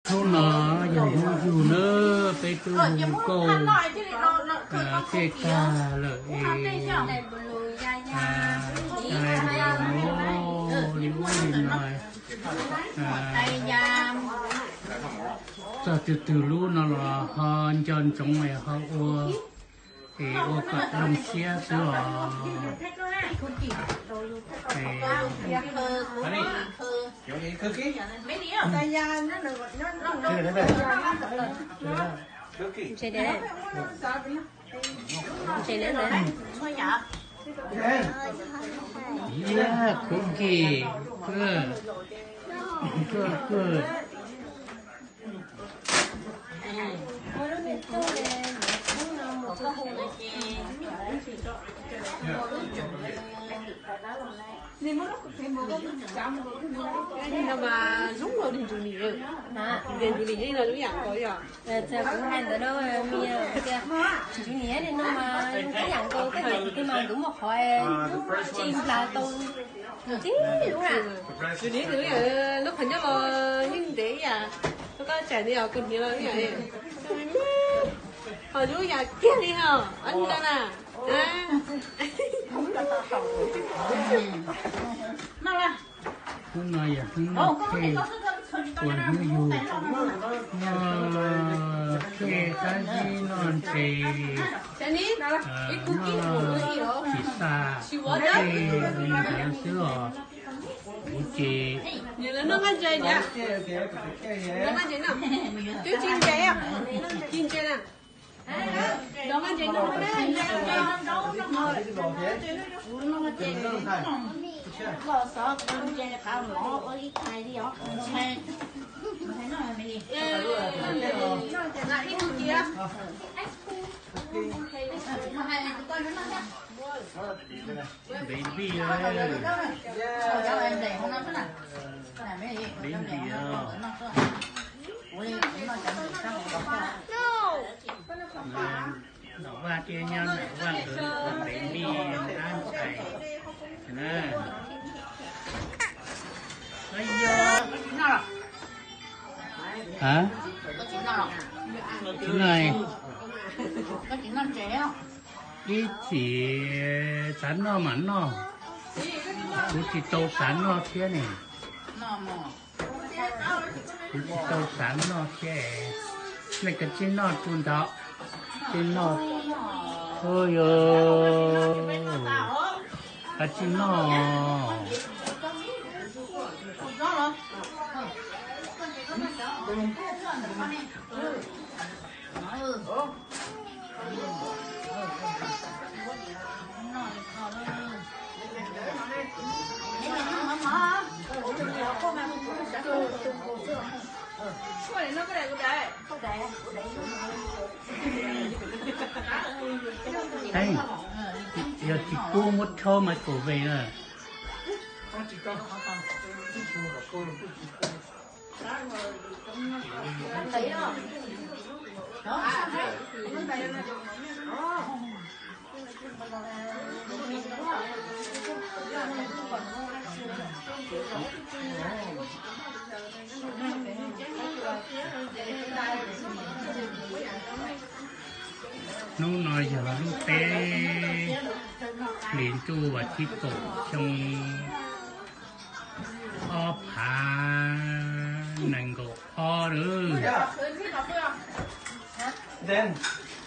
Hnub no yog hnub yug na, peb twb hu nkauj tej tag lawm es, li ub li no, txog twg twg lub no los ho nco ntsoov es ho ua, es ua kom zoo siab xwb os. Cookie, good, good, good. No mas zoo li ntsug niam, ntsug niam no zoo yam nkaus yom. Kuv hais ntawd, ntsug niam no mas zoo ib yam nkaus, tej thaum twg mas nkawd muaj qhov tsis nplas tau tib lub na. Ntsug niam lub qhov ncauj los yeej ntev ib yam, koj tsam nws os, kuv hniav los ib yam, ho zoo yam kiag li os, ob niag no na. Hnub no yog hnub noj khej, ua hnub yug, noj khej qab zib, noj ntses, noj tsis xav, ua khej li ntawd xwb os. Kuv ces Ntev npis, ntev npis os. Nom Vaj thiab nyab Nom Vaj nkawd ntev npis dab ntxhais na. Tsis noj, ib chim xav noj mam noj. Kuv tsis tau xav noj thiab ne. Kuv tsis tau xav noj thiab. Nej kav tsij noj tsuj ntawd, tsij noj. Ua yog, kav tsij noj. Yog tsis pub muab rhaub mas kaum ve na. Hnub no yog lub peb hlis ntuj vas thib kaum xyoo ob phav nees nkaum ob lawm.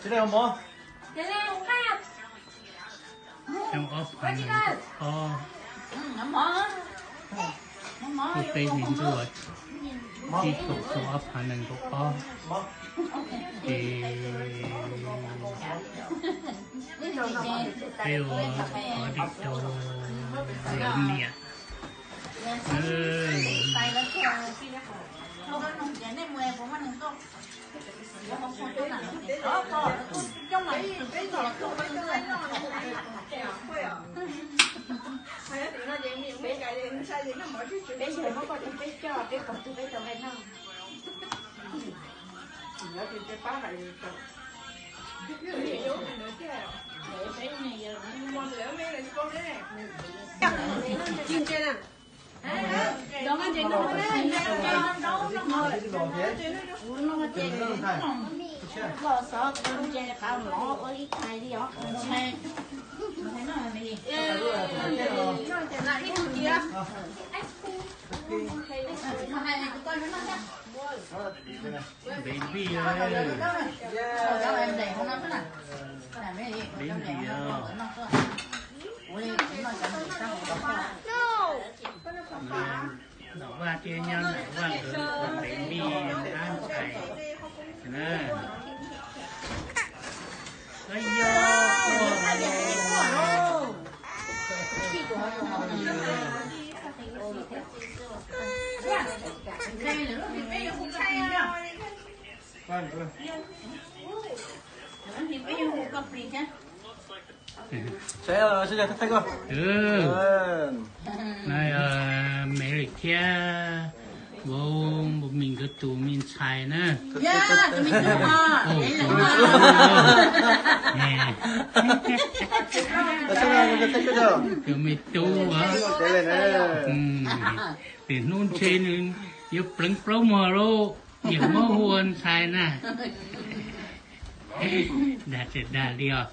Xyoo ob phav nees nkaum ob, lub peb hlis ntuj vas thib kaum xyoo ob phav nees nkaum ob, ces peb ua qhov dim rau lawv niam. Ci ntse na. Baby, baby, Vaj thiab nyob ntawm Vaj nkawd baby, ab ntxhais na. Mary thiab Vauv, Vauv Mim nkawd tus me ntxhais na. Tus me tub, tus hnub ntshe nws yuav pleev plaub muag lauj, yeej muab hu ua ntxhais na. Dag tsis dag li os,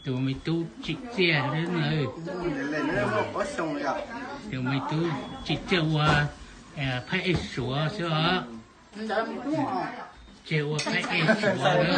tus me tub tsim txiaj xwb na. Tus me tub tsim txiaj ua phab ej Suav xwb os. Tsis ua phab ej Suav na.